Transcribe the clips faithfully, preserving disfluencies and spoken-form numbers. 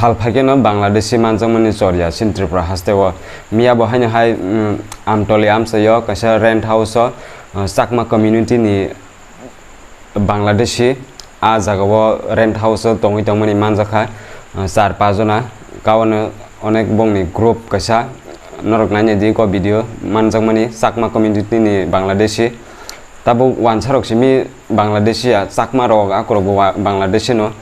Sal phaikeno Bangladeshi manjakmani chorya chini Tripura hasteo. Miya bo haino hai, mm, Amtoli amchaio kaisa rent house o, uh, Chakma community ni Bangladeshi a jagao rent house o tongwi tongmani manjakha, uh, char pach jona. Kaono onek bongni group kaisa norok naina di ko video manjakmani Chakma community ni Bangladeshi. Tabuk wansarok simi Bangladeshi ya, Chakma rok akorok bo wa-, Bangladeshi no.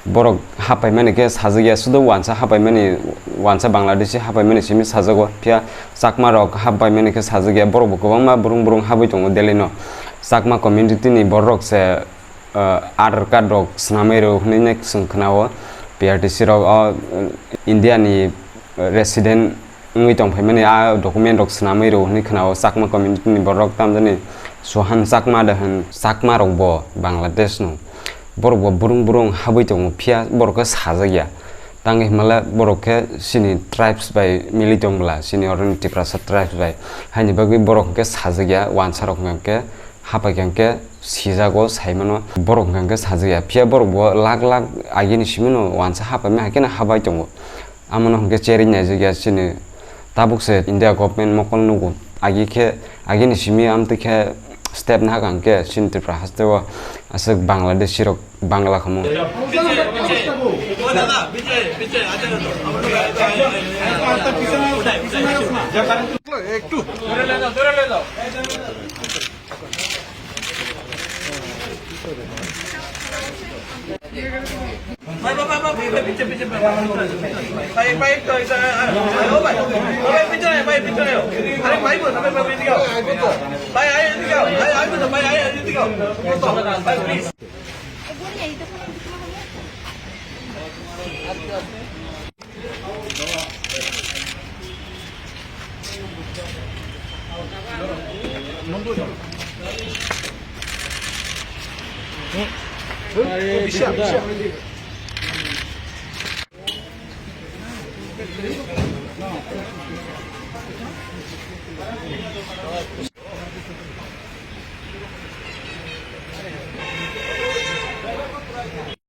Borok hapaimani khe sajak ya, sudu wansa hapaimani, wansa Bangladeshi hapaimani simi sajago, phiya Chakma rok hapaimani khe sajak ya, borok bo kwbangma brung brung habwi tongo Delhi no. Chakma community ni borok se, uh, Aadhaar card rok swnamwi rw hwnwi ne chwng khwnao, P R T C rok o, uh, India ni, uh, resident wngwi tongphaimani, a document rok swnamwi rw hwnwi khwnao Chakma community ni borok, tamjani Sohan Chakma de hwn, Chakma rok bo Bangladesh no, borok bo brung brung habwi tongo, phiya borok khe sajak ya. Tangwi hwnmale borok khe chini tribes bai mili tong bwla, chini oroni Tiprasa tribes bai, haini bagwi borok hwnkhe sajak ya, wansa rok hwnkhe hapai khe hwnkhe sijago, saimano borok hwnkhe sajak ya, phiya borok bo lak lak agini simi no wansa hapai ma, haikhe no habai tongo. Amo no hwnkhe cherwi naijak ya chini tabuk se India government mokol nugo. Agi khe, agini simi amtwi khe step nahak ang khe chini Tripura haste o aswk Bangladeshi rok Bangla khamu.